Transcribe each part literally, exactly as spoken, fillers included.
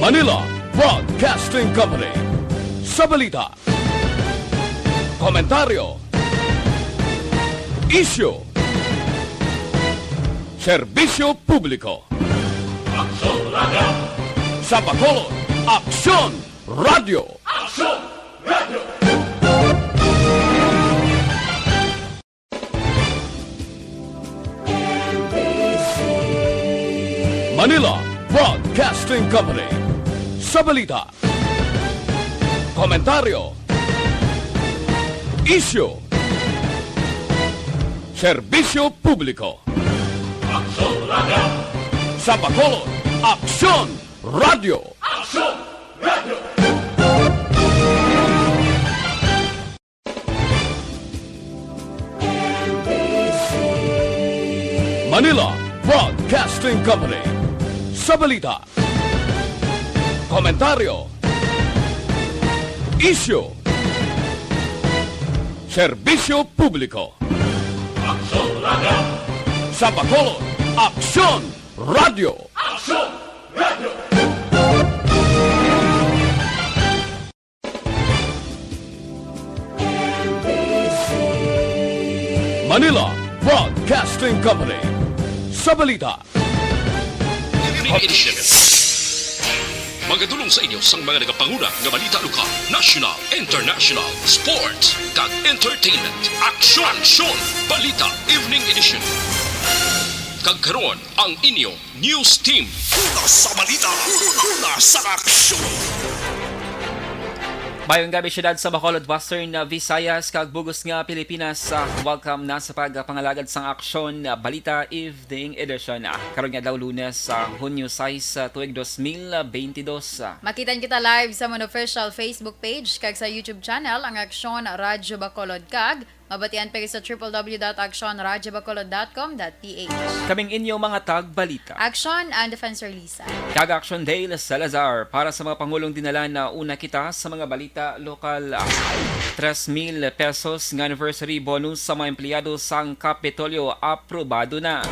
Manila Broadcasting Company. Sa balita, komentaryo, isyu, serbisyo publiko. Aksyon Radio. Sa Bacolod, Aksyon Radio. Aksyon Radio. Manila Broadcasting Company. Sa balita, komentaryo, isyu, serbisyo publiko. Aksyon Radio. Sa Bacolod, Aksyon Radio. Aksyon Radio. Manila Broadcasting Company. Sa balita, komentaryo, isyu, serbisyo publiko. Aksyon Radio. Sa Bacolod, Aksyon Radio. Aksyon Radio. Manila Broadcasting Company. Sa balita, Evening Edition. Magadulong sa inyo sang mga nagapanguna nga balita lokal, national, international, sports, kag entertainment. Aksyon! Aksyon! Balita Evening Edition. Kag karon, ang inyo News Team. Una sa balita, una sa aksyon. Mayong gabi, siyudad sa Bacolod, Western Visayas, kag bug-os nga Pilipinas. Ah, welcome na sa pagpangalagad sang Aksyon, ah, Balita Evening Edition. Ah, karon nga adlaw, Lunes, sa Hunyo sais, ah, tuig dos mil bentidós. Ah, Makitan kita live sa amon official Facebook page kag sa YouTube channel, ang Aksyon Radyo Bacolod, kag mabatian pa sa triple W dot aksyon radyo bacolod dot com dot P H. Kaming inyo mga tagbalita. Aksyon, ang Defensor Lisa. Kag Aksyon, Dale Salazar. Para sa mga pangulong dinala, nauna kita sa mga balita lokal. Tres mil pesos nga anniversary bonus sa mga empleyado sang Kapitolyo aprobado na.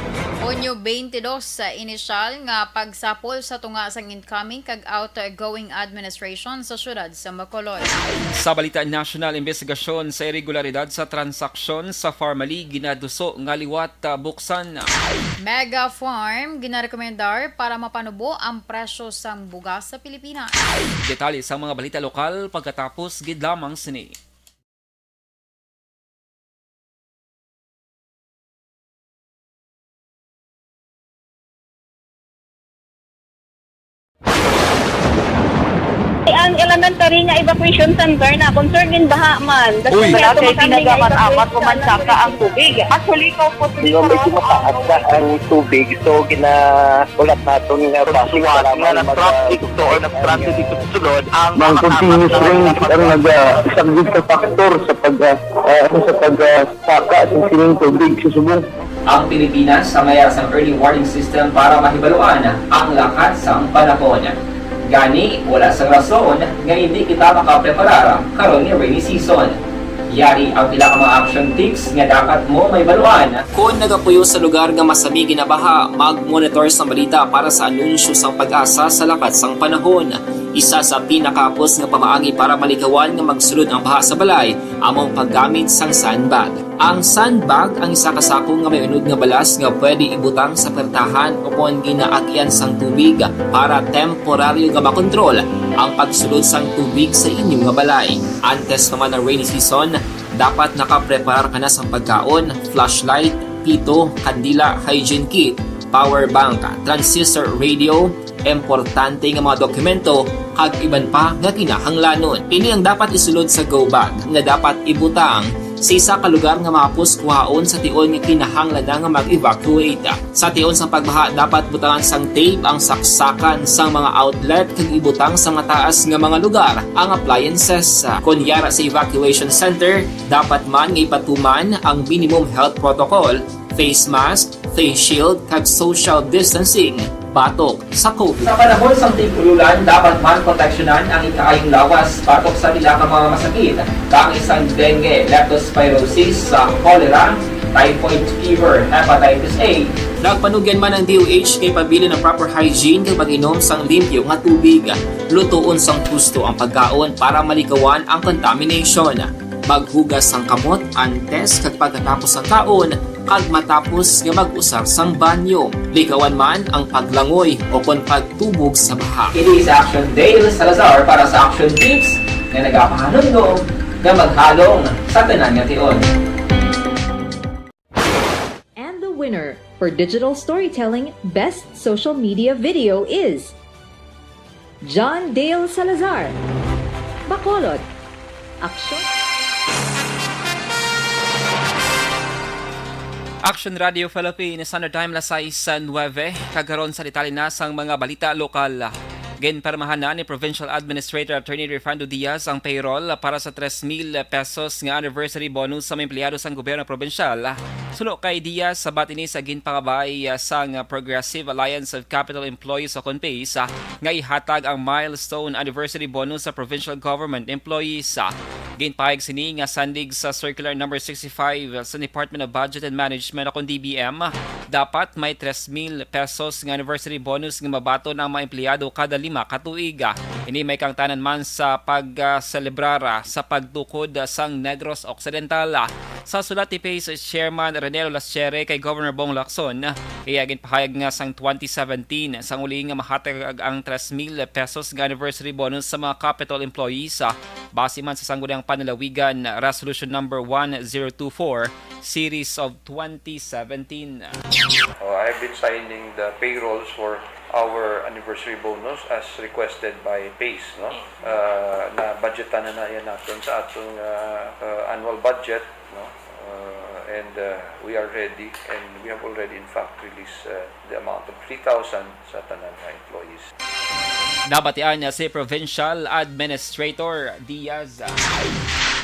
Hunyo bentidós, sa inisyal nga pagsapol sa tunga sang incoming kag outgoing administration sa siyudad sa Bacolod. Sa balita nasyonal, imbestigasyon sa iregularidad sa transaksyon sa Farmally ginaduso nga liwat, ah, buksan. Mega Farm ginarekomendar para mapanubo ang presyo sang bugas sa Pilipinas. Detalye sa mga balita lokal pagkatapos gid lamang sini. Ang elementary nga evacuation center na concern gin baha man. Uy. Wala kay tinaga man amat o man saka ang tubig. Actually, ko po Pero medyo mataas na ang tubig, so ginaulat naton nga basi Suwat para nga man mag- nag-traffic to or nag-transit dito sa sulod ang Mang mga continuous tapat na rain ang nagpasok. Nagasaglit sa factor sa pag, ah, ah, sa pag, ah, saka sa sining tubig sa subong. Ang Pilipinas sa mayar sang early warning system para mahibaluan ang lakat sang panahon. Gani, wala sang rason nga hindi kita makapreparar karon nga rainy season. Yari ang pila ka mga action tips nga dapat mo mahibaluan. Kon nagapuyo sa lugar nga masami ginabaha, mag-monitor sang balita para sa anunsyo sang PAGASA sa lakat sang panahon. Isa sa pinakahapos nga pamaagi para malikawan nga magsulod ang baha sa balay amo ang paggamit sang sandbag. Ang sandbag ang isa ka sako nga may unod nga balas nga pwede ibutang sa pertahan ukon ginaagian sang tubig para temporaryo nga makontrol ang pagsulod sang tubig sa inyo nga balay. Antes pa man ang rainy season, dapat nakapreparar ka na sang pagkaon, flashlight, pito, kandila, hygiene kit, power bank, transistor radio, importante nga mga dokumento, kag iban pa nga kinahanglanon. Ini ang dapat isulod sa go bag nga dapat ibutang sa isa ka lugar nga mahapos kuhaon sa tion nga kinahanglan na nga mag-evacuate. Sa tion sang pagbaha, dapat butangan sang tape ang saksakan sang mga outlet kag ibutang sa mataas nga mga lugar ang appliances. Kon yara sa evacuation center, dapat man nga ipatuman ang minimum health protocol, face mask, face shield, kag social distancing batok sa COVID. Sa panahon sang tig-ululan, dapat man proteksyonan ang ikaayong lawas batok sa pila ka mga masakit, kaangay sang dengue, leptospirosis, sa cholera, typhoid fever, hepatitis A. Nagpanugyan man ang D O H kay pabilin ang proper hygiene kag pag-inom sang limpyo nga tubig. Lutoon sang husto ang pagkaon para malikawan ang contamination. Maghugas sang kamot antes kag pagkatapos sang kaon kag matapos nga mag-usar sang banyo. Likawan man ang paglangoy o kon pagtubog sa baha. Ini si Action Dale Salazar para sa Action Tips nga nagapahanumdom nga maghalong sa tanan nga tion. And the winner for digital storytelling best social media video is John Dale Salazar, Bacolod. Action. Action Radio Philippines, Standard Time, alas sais nuwebe. Kag karon sa detalye na sang mga balita lokal. Ginpirmahan na ni Provincial Administrator Attorney Refrando Diaz ang payroll para sa tres mil pesos nga anniversary bonus sa mga empleyado sang gobyerno probinsyal. Suno kay Diaz, sabat ini sa ginpangabay, ah, sang Progressive Alliance of Capital Employees o kon PACE, ah, nga ihatag ang milestone anniversary bonus sa provincial government employees. Ah, ginpahayag sini nga sandig sa Circular Number sixty-five sa Department of Budget and Management o kon D B M, dapat may tres mil pesos nga anniversary bonus nga mabaton ang mga empleyado kada lima ka tuig. Ini may kaangtanan man sa pag-selebrar, ah, sa pagtukod, ah, sang Negros Occidental. Sa sulat ni PACE Chairman Renelo Laschere kay Governor Bong Lacson, iya ginpahayag nga sang twenty seventeen, sang uli nga mahatag ang tres mil pesos nga anniversary bonus sa mga Capitol employees, ah, base man sa Sangguniang Panlalawigan Resolution Number one zero two four, Series of twenty seventeen. Uh, I've been signing the payrolls for our anniversary bonus as requested by PACE, no? Uh, na budgetan na na yan natin sa atong, uh, uh, annual budget, no? Uh, and, uh, we are ready, and we have already, in fact, released, uh, the amount of three thousand sa tanan nga employees. Nabatian niya si Provincial Administrator Diaz.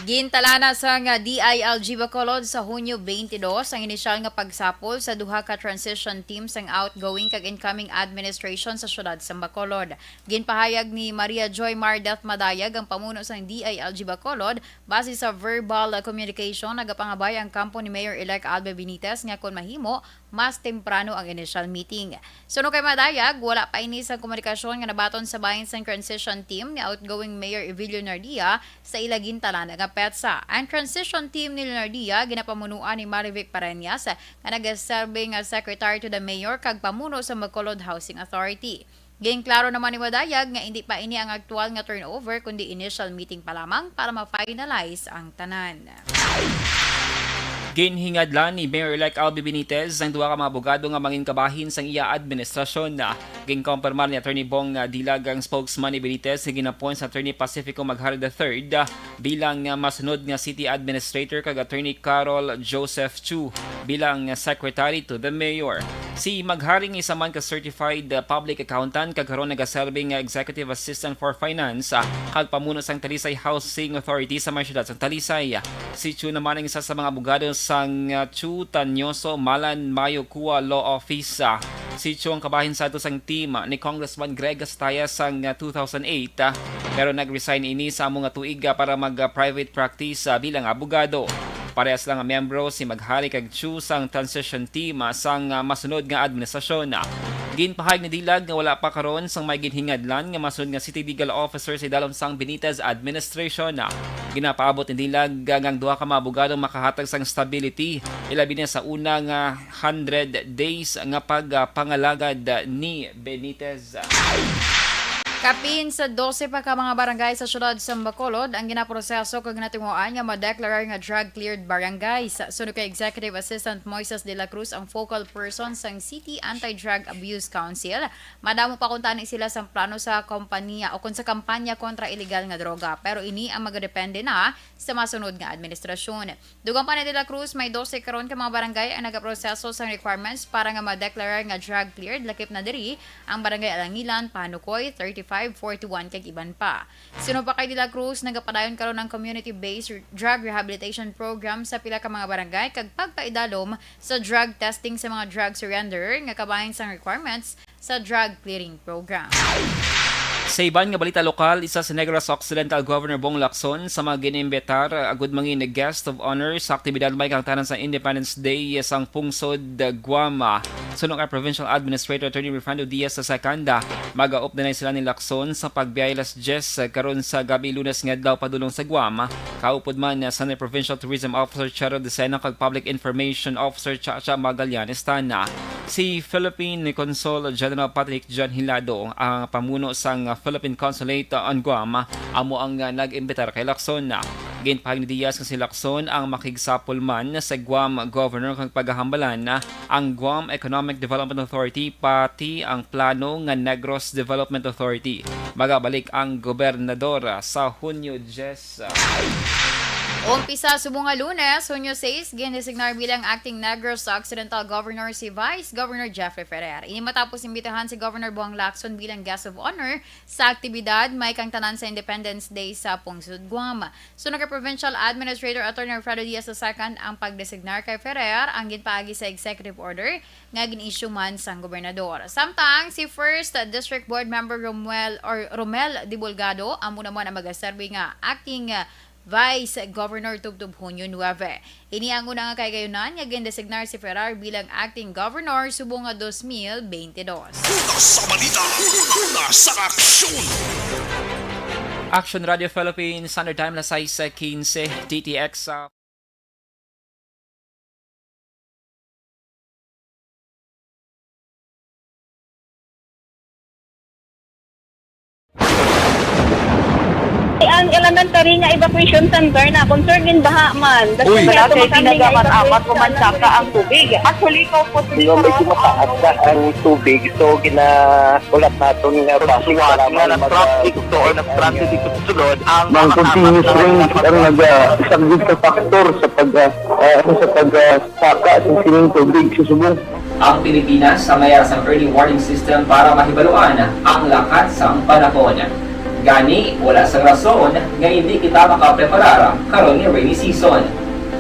Gintalana sang D I L G Bacolod sa Hunyo twenty-two ang inisyal nga pagsapol sa duha ka transition team sang outgoing kag incoming administration sa siyudad sang Bacolod. Ginpahayag ni Maria Joy Mardeth Madayag, ang pamuno sang D I L G Bacolod, base sa verbal communication, nagapangabay ang kampo ni Mayor-elect Albe Benitez nga kon mahimo, mas temprano ang initial meeting. Suno kay Madayag, wala pa ini sang komunikasyon nga nabaton sa bahin sang transition team ni outgoing Mayor Evilio Nardia sa ila gintalana nga petsa. Ang transition team ni Nardia ginapamunuan ni Marivic Pareñas, nga nagaserbe nga secretary to the mayor kag pamuno sa Bacolod Housing Authority. Ginklaro naman ni Madayag nga indi pa ini ang aktual nga turnover, kundi initial meeting pa lamang para ma-finalize ang tanan. Ginhingadlan ni Mayor-elect Albi Benitez ang duha ka mga abogado nga mangin kabahin sang iya administrasyon. Ginkompirmar ni Attorney Bong Dilag, ang spokesman ni Benitez nga gin-appoint sa Attorney Pacifico Maghari the third bilang masunod nga city administrator kag Attorney Carol Joseph Chu bilang secretary to the mayor. Si Maghari nga isa man ka certified public accountant kag karon nagaserbi nga executive assistant for finance, ah, kag pamuno sang Talisay Housing Authority sa may siyudad sang Talisay. Si Chu naman ang isa sa mga abogado sang, ah, Chu Tanyoso Malan Mayo Kua Law Office. Ah, si Chu ang kabahin sa ato sang team, ah, ni Congressman Greg Castaya sang, ah, two thousand eight, ah, pero nag-resign ini sa amo nga tuig, ah, para mag, ah, private practice, ah, bilang abogado. Parehas lang nga miyembro si Maghari kag Chu sang transition team, ah, sang, ah, masunod nga administrasyon. Ginpahayag ni Dilag nga wala pa karon sang may ginhingadlan nga masunod nga city legal officer sa idalom sang Benitez administration. Ginapaabot ni Dilag nga ang duha ka mga abogado makahatag sang stability, ilabi na sa una nga hundred days nga pagpangalagad ni Benitez. Kapin sa dose pa ka mga barangay sa siyudad sa Bacolod ang ginaproseso kag ginatinguhaan nga madeklarar nga drug-cleared barangays. Suno kay Executive Assistant Moises de la Cruz, ang focal person sang City Anti-Drug Abuse Council, madamo pa kuntani sila sa plano sa kompanya o kon sa kampanya kontra iligal nga droga, pero ini ang magadepende na sa masunod nga administrasyon. Dugang pa ni De La Cruz, may dose karon ka mga barangay ang nagaproseso sang requirements para nga madeklarar nga drug cleared, lakip na diri ang Barangay Alangilan, Panukoy, thirty-five, forty-one, kag iban pa. Suno pa kay De La Cruz, nagapadayon karon ang community-based drug rehabilitation program sa pila ka mga barangay kag pagpaidalom sa drug testing sa mga drug surrender nga kabahin sang requirements sa drug clearing program. Sa iban nga balita lokal, isa si Negros Occidental Governor Bong Lacson sa mga gin-imbitar agud mangin guest of honor sa aktibidad may kangtanan sa Independence Day sang pungsod Guam. Suno kay Provincial Administrator Attorney Refrando Diaz the second, magaupdanay sila ni Lacson sa pagbiyahe alas diyes karon sa gabi, Lunes, nga adlaw padulong sa Guam. Kaupod man ni Provincial Tourism Officer Cheryl Decena kag Public Information Officer Chacha Magallanes Tana. Si Philippine Consul General Patrick John Hilado, ang pamuno sang Philippine Consulate on Guam, amo ang nag-imbitar kay Lacson. Ginpahayag ni Diaz nga si Lacson ang makigsapol man sa Guam Governor kag pagahambalan ang Guam Economic Development Authority, pati ang plano nga Negros Development Authority. Magabalik ang gobernador sa Hunyo diyes. Umpisa subong nga Lunes, Hunyo sais, gindesignar bilang acting Negros Occidental Governor si Vice Governor Jeffrey Ferrer. Ini matapos imbitahan si Governor Bong Lacson bilang guest of honor sa aktibidad may kangtanan sa Independence Day sa pungsod Guam. Suno kay Provincial Administrator Attorney Alfredo Diaz the second, ang pagdesignar kay Ferrer ang ginpaagi sa executive order nga gin-issue man sang gobernador. Samtang si First District Board Member Romuel or Romel Dibulgado amo naman ang magaserbi nga acting, uh, Vice Governor tubtob Hunyo nuebe. Ini ang una nga kahigayunan nga gindesignar si Ferrer bilang acting governor subong nga dos mil bente dos. Una sa balita, una sa aksyon. Action Radio Philippines, Standard Time, alas sais quince, D T X, uh, Ang elementary nga evacuation center na concern gin baha man. Uy. Wala kay ginagamat-amat, kumansaka ang tubig. Actually, ko po Medyo mataas na ang tubig, so gina-, ulat naton nga base sa lamang mga traffic to or nag-transit dito sa sulod, ang mga continuous rain ang nag-, ah, isang big factor sa pag, ah, ah, sa pag, ah, saka sa sining tubig sa subong. Ang Pilipinas ang may sang early warning system para mahibaluan ang lakat sang panahon. Gani, wala sang rason nga hindi kita makapreparar karon nga rainy season.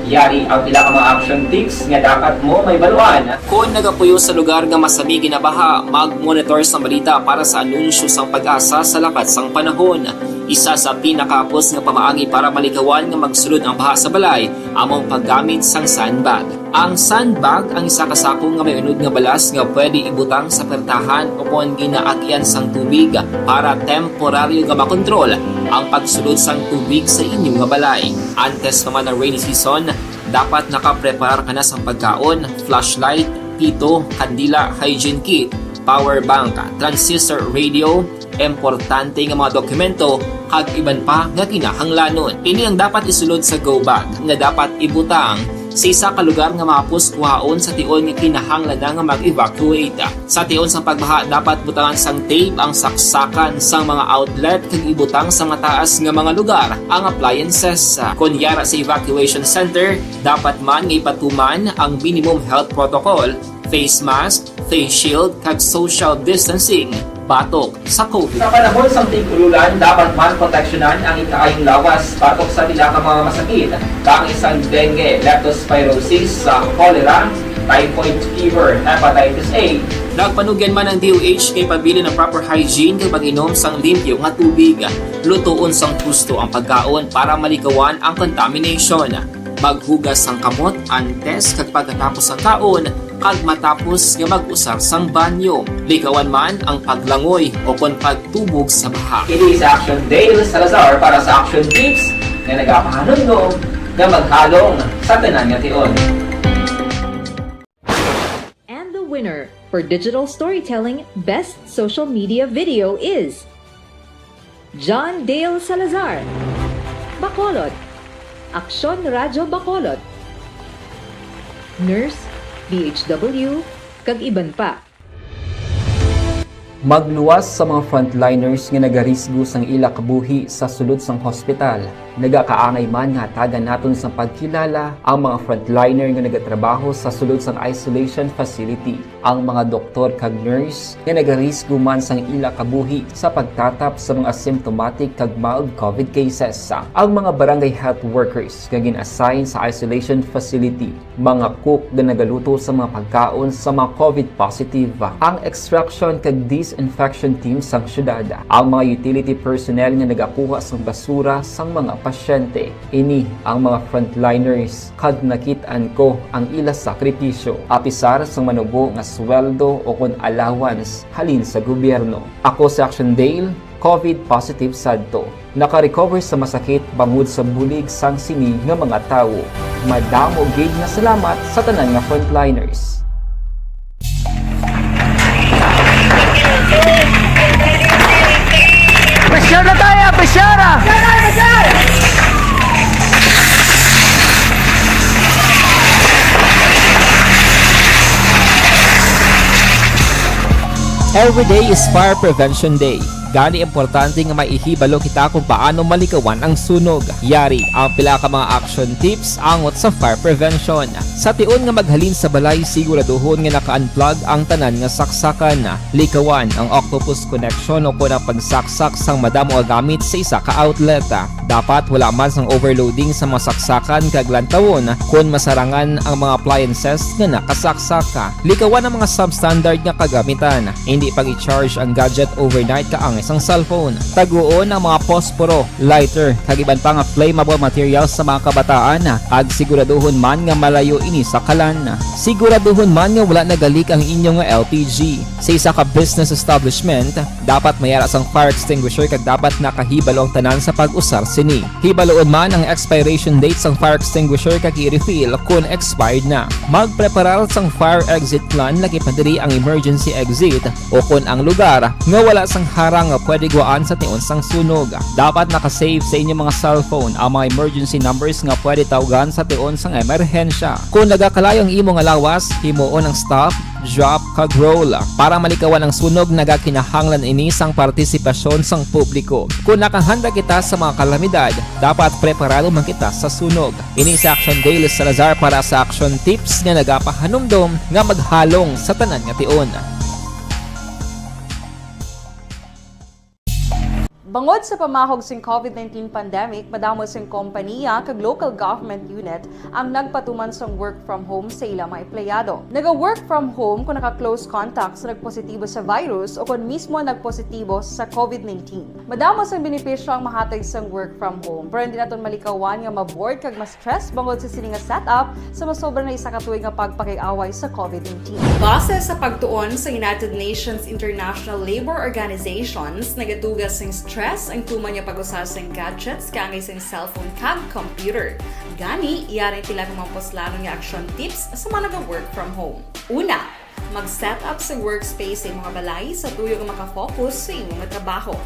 Yari ang pila ka mga action tips nga dapat mo mahibaluan. Kon nagapuyo sa lugar nga masami ginabaha, mag-monitor sang balita para sa anunsyo sang PAGASA sa lakat sang panahon. Isa sa pinakahapos nga pamaagi para malikawan nga magsulod ang baha sa balay amo ang paggamit sang sandbag. Ang sandbag ang isa ka sako nga may unod nga balas nga pwede ibutang sa pertahan o kon ginaagian sang tubig para temporaryo nga makontrol ang pagsulod sang tubig sa inyo nga balay. Antes pa man ang rainy season, dapat nakapreparar ka na sang pagkaon, flashlight, pito, kandila, hygiene kit, power bank, transistor radio, importante nga mga dokumento, kag iban pa nga kinahanglanon. Ini ang dapat isulod sa go bag nga dapat ibutang sa isa ka lugar nga mahapos kuhaon sa tion nga kinahanglan na nga mag-evacuate. Sa tion sang pagbaha, dapat butangan sang tape ang saksakan sang mga outlet kag ibutang sa mataas nga mga lugar ang appliances. Kon yara sa evacuation center, dapat man nga ipatuman ang minimum health protocol, face mask, face shield, kag social distancing batok sa COVID. Sa panahon sang tig-ululan, dapat man proteksyonan ang ikaayong lawas batok sa pila ka mga masakit, kaangay sang dengue, leptospirosis, sa cholera, typhoid fever, hepatitis A. Nagpanugyan man ang D O H kay pabilin ang proper hygiene kag pag-inom sang limpyo nga tubig. Lutoon sang husto ang pagkaon para malikawan ang contamination. Maghugas sang kamot antes kag pagkatapos sang kaon kag matapos nga mag-usar sang banyo. Likawan man ang paglangoy o kon pagtubog sa baha. Kini si Action Dale Salazar para sa Action Tips nga nagapahanumdom nga maghalong sa tanan nga tion. And the winner for digital storytelling best social media video is John Dale Salazar, Bacolod, Aksyon Radyo Bacolod, Nurse, D H W, kag iban pa. Magluwas sa mga frontliners nga nagarisgo sang ila kabuhi sa sulod sang hospital. Nagakaangay man nga hatagan naton sang pagkilala ang mga frontliner nga nagatrabaho sa sulod sang isolation facility, ang mga doktor kag nurse nga nagarisgo man sang ila kabuhi sa pagtatap sa mga symptomatic kag mild covid cases, ang mga barangay health workers nga gin-assign sa isolation facility, mga cook nga nagaluto sa mga pagkaon sa mga covid positive, ang extraction kag disinfection team sang syudad, ang mga utility personnel nga nagakuha sang basura sang mga pasyente. Ini ang mga frontliners, kag nakit-an ko ang ila sakripisyo, apisar sang manubo nga sweldo o kon allowance halin sa gobyerno. Ako si Action Dale, covid positive sadto. Naka-recover sa masakit bangod sa bulig sang sini nga mga tawo. Madamo gid nga salamat sa tanan nga frontliners. Pressure na tayo! Pressure na! Every day is Fire Prevention Day. Gani, importante nga may ihibalo kita kung paano malikawan ang sunog. Yari ang pila ka mga action tips angot sa fire prevention. Sa tion nga maghalin sa balay, siguraduhon nga naka-unplug ang tanan nga saksakan. Likawan ang octopus connection o kon ang pagsaksak sang madamo nga gamit sa isa ka outlet. Dapat wala man sang overloading sa mga saksakan kag lantawon kon masarangan ang mga appliances nga nakasaksak. Likawan ang mga substandard nga kagamitan. Indi pag-i-charge ang gadget overnight kaangay sang cellphone. Taguon ang mga posporo, lighter, kag iban pa nga flammable materials sa mga kabataan, kag siguraduhon man nga malayo ini sa kalan. Siguraduhon man nga wala nagalik ang inyo nga L P G. Sa isa ka business establishment, dapat may ara sang fire extinguisher kag dapat nakahibalo ang tanan sa pag-usar sini. Hibaloon man ang expiration date sang fire extinguisher kag i-refill kon expired na. Magpreparar sang fire exit plan, laki pa diri ang emergency exit o kon ang lugar nga wala sang harang nga pwede gwaan sa tion sang sunog. Dapat naka-save sa inyo mga cellphone ang mga emergency numbers nga pwede tawgan sa tion sang emerhensya. Kon nagakalayo ang imo nga lawas, himuon ang stop, drop, kag roll. Para malikawan ang sunog, nagakinahanglan ini sang partisipasyon sang publiko. Kon nakahanda kita sa mga kalamidad, dapat preparado man kita sa sunog. Ini si Action Dale Salazar para sa Action Tips nga nagapahanumdom nga maghalong sa tanan nga tion. Bangod sa pamahog sing covid nineteen pandemic, madamo sing kompaniya kag local government unit ang nagpatuman sang work from home sa ila mga empleyado. Naga-work from home kon naka-close contact sa nagpositibo sa virus o kon mismo nagpositibo sa covid nineteen. Madamo sang benepisyo ang mahatag sang work from home, pero hindi naton malikawan nga ma-bored kag ma-stress bangod sa sini nga setup sa masobra na isa ka tuig nga pagpakig-away sa covid nineteen. Base sa pagtuon sa United Nations International Labor Organizations, nagatuga sing stress ang tuman nga pag-usa sing gadgets kaangay sing cellphone kag computer. Gani, yari ang pila ka mga puslanon nga action tips sa mga naga-work from home. Una, mag-set up sa workspace sa imo nga balay sa tuyo nga maka-focus sa imo nga trabaho.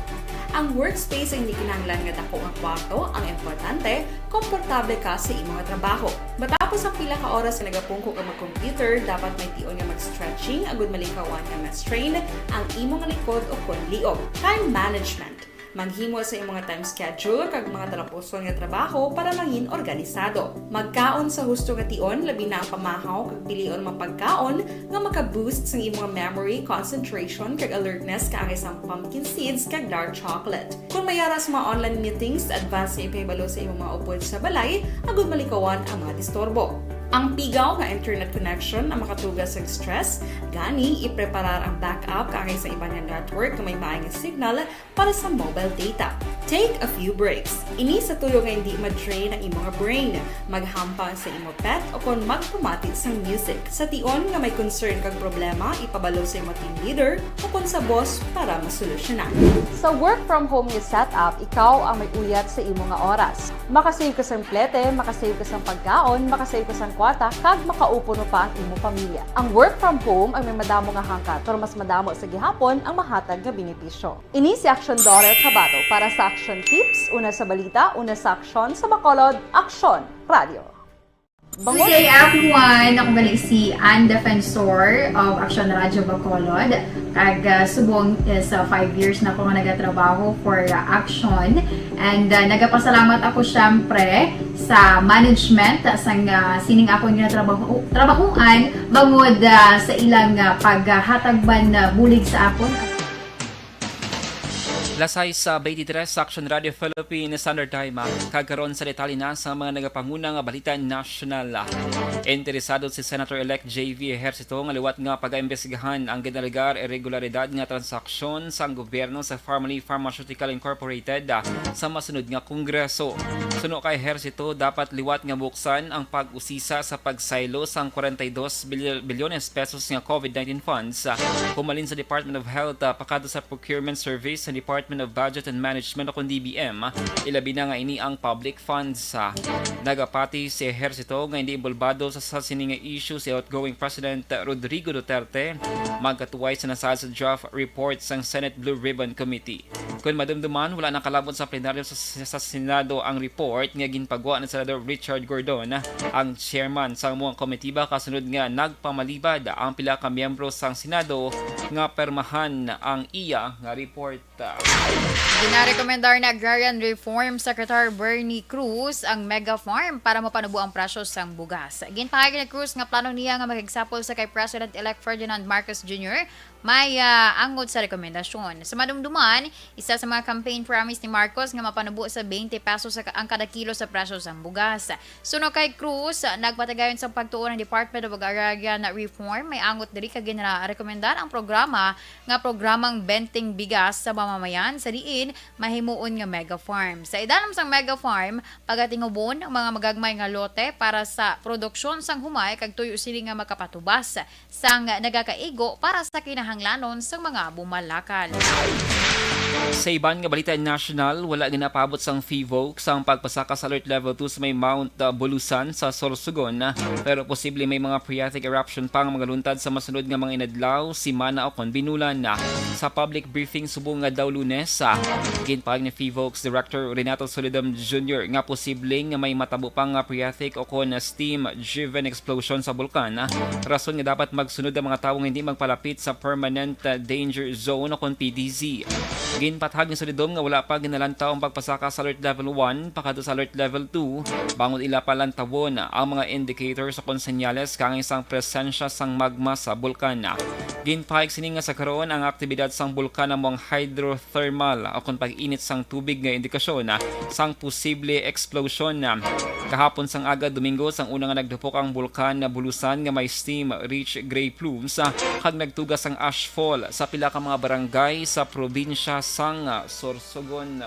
Ang workspace ay hindi kinahanglan nga dako nga kwarto, ang importante, komportable ka sa imo nga trabaho. Matapos ang pila ka oras nga nagapungko ka mag-computer, dapat may tion nga mag-stretching agud malikawan nga ma-strain ang imo nga likod o kon liog. Time management. Maghimo sa imo nga time schedule kag mga talapuson nga trabaho para mangin organisado. Magkaon sa husto nga tion, labi na ang pamahaw kag pilion ang mga pagkaon nga maka-boost sang imo nga memory, concentration, kag alertness kaangay sang pumpkin seeds kag dark chocolate. Kon may ara sa mga online meetings, advance nga ipahibalo sa imo mga upod sa balay agud malikawan ang mga disturbo. Ang pigaw nga internet connection ang makatuga sang stress, gani ipreparar ang backup kaangay sa iban nga network nga may maay nga signal para sa mobile data. Take a few breaks. Ini sa tuyo nga hindi ma-drain ang imo nga brain. Maghampang sa imo pet o kon magpamati sang music. Sa tion nga may concern kag problema, ipabalo sa imo team leader o kon sa boss para masolusyonan. Sa work from home nga setup, ikaw ang may uyat sa imo nga oras. Makasave ka sang plete, makasave ka sang pagkaon, makasave ka sang kwarta, kag makaupuno pa ang imo pamilya. Ang work from home ang may madamo nga hangkat, pero mas madamo sa gihapon ang mahatag nga benepisyo. Ini si Action Daughter Kabato para sa Action Tips, una sa balita, una sa aksyon, sa Bacolod, Aksyon Radio. Good day, everyone. Ako gali si Ann Defensor of Action Radio Bacolod. Kag, ah, subong is, ah, five years na ako nga nagatrabaho for, ah, Action. And, ah, nagapasalamat ako, syempre, sa management sang, ah, sining akon nga trabaho, trabahuan bangod, ah, sa ilang, ah, paghatag man, ah, bulig sa akon. Las sais twenty-three sa Action Radio Philippine Standard Time, ah. Kag karon sa detalye na sa mga nagapanguna nga balita nasyonal, ah. Interesado si Senator-elect J V Ejercito nga liwat nga pagaimbestigahan ang ginalegar irregularidad nga transaksyon sang gobyerno sa Farmily Pharmaceutical Incorporated, ah, sa masunod nga kongreso. Suno kay Ejercito, dapat liwat nga buksan ang pag-usisa sa pagsaylo sang forty-two bil-, bilyones pesos nga COVID nineteen funds, ah, humalin sa Department of Health, ah, pakadto sa Procurement Service sa Department of Budget and Management o kon D B M, ilabi na nga ini ang public funds. Nagapati si Ejercito nga hindi inbolbado sa, sa sini nga issue si outgoing President Rodrigo Duterte, magkatuway sa nasaad sa draft report sang Senate Blue Ribbon Committee. Kon madumduman, wala nakalabot sa plenaryo sa, sa Senado ang report nga ginpagwa ni Senador Richard Gordon, ang chairman sang amo nga komitiba, kasunod nga nagpamalibad ang pila ka miyembro sang Senado nga permahan ang iya nga report. Ginarekomendar ni Agrarian Reform Secretary Bernie Cruz ang mega farm para mapanubo ang presyo sang bugas. Ginpahayag ni Cruz nga plano niya nga makigsapol sa kay President-elect Ferdinand Marcos Junior may, ah, angot sa rekomendasyon. Sa madumduman, isa sa mga campaign promise ni Marcos nga mapanubo sa twenty pesos sa ka-, ang kada kilo sa presyo sang bugas. Suno kay Cruz, nagpatigayon sa pagtuon ang Department of Agrarian Reform may angot diri kag ginrekomendar ang programa nga programang Benteng Bigas sa Mamamayan, sa diin mahimuon nga mega farm. Sa idalom sang mega farm, pagatingubon ang mga magagmay nga lote para sa produksyon sang humay kag tuyo sini nga makapatubas sang nagakaigo para sa kinahanglanon sang mga bumalakal. Sa iban nga balita nasyonal, wala ginapaabot sang PHIVOLCS ang pagpasaka sa Alert Level two sa may Mount, uh, Bulusan sa Sorsogon, pero posible may mga phreatic eruption pa nga magaluntad sa masunod nga mga inadlaw, simana o kon binulan. Sa public briefing subong nga daw Lunes, ah, ginpahayag ni PHIVOLCS Director Renato Solidum Junior nga posible nga may matabo pa nga phreatic o kon steam-driven explosion sa bulkan, ah, rason nga dapat magsunod ang mga tawo nga hindi magpalapit sa permanent, ah, danger zone o kon P D Z. Ginpahayag ni Solidum nga wala pa ginalantaw ang pagpasaka sa Alert Level one pakadto sa Alert Level two, bangod ila pa lantawon ang mga indicators o kon senyales kaangay sang presensya sang magma sa bulkan. Ginpahayag sini nga sa karon ang aktibidad sang bulkan amo ang hydrothermal o kon pag-init sang tubig nga indikasyon, ah, sang posible explosion. Kahapon sang aga Domingo, sang una nga nagdupok ang bulkan nga Bulusan nga may steam-rich gray plumes, ah, kag nagtuga sang ashfall sa pila ka mga barangay sa probinsya sang, ah, Sorsogon.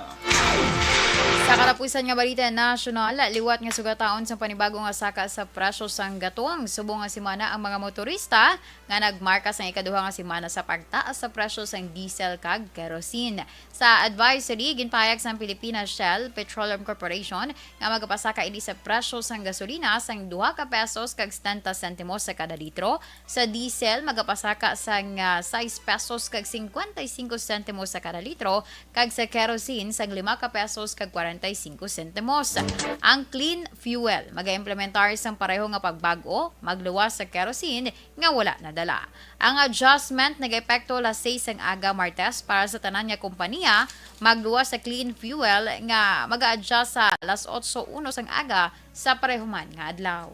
Sa katapusan nga balita nasyonal, liwat nga sugataon sang panibago nga saka sa presyo sang gatong. Subong nga simana ang mga motorista nga nagmarka sang ikaduha nga simana sa pagtaas sa presyo sang diesel kag kerosene. Sa advisory, ginpahayag sang Pilipinas Shell Petroleum Corporation nga magapasaka ini sa presyo sang gasolina sang duha ka pesos kag setenta sentimos sa kada litro, sa diesel magapasaka sang, ah, sais pesos kag cincuenta y cinco sentimos sa kada litro, kag sa kerosene sang lima ka pesos kag kwarenta y cinco sentimos. Ang clean fuel magaimplementar sang pareho nga pagbag-o, magluwas sa kerosene nga wala nadala. Ang adjustment nagaepekto alas sais sang aga Martes para sa tanan nga kompanya, magluwas sa clean fuel nga mag-a-adjust sa alas otso uno sang aga sa pareho man nga adlaw.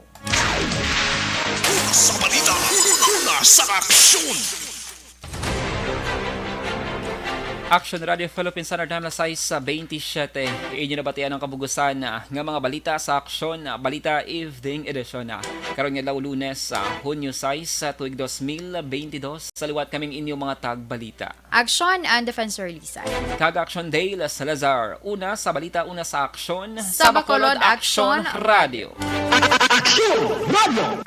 Una sa balita, una sa aksyon. Action Radio Philippines Standard Time, alas sais twenty-seven. Inyo nabatian ang kabugusan, ah, nga mga balita sa Action, ah, Balita Evening Edition, ah. Karon nga adlaw, Lunes, ah, Hunyo sais, ah, tuig dos mil bentidós. Sa liwat kaming inyo mga tagbalita. Action and Defensor Lisay. Kag Action Dale Salazar. Una sa balita, una sa aksyon. Sa Bacolod, Action Radio. Action Radio.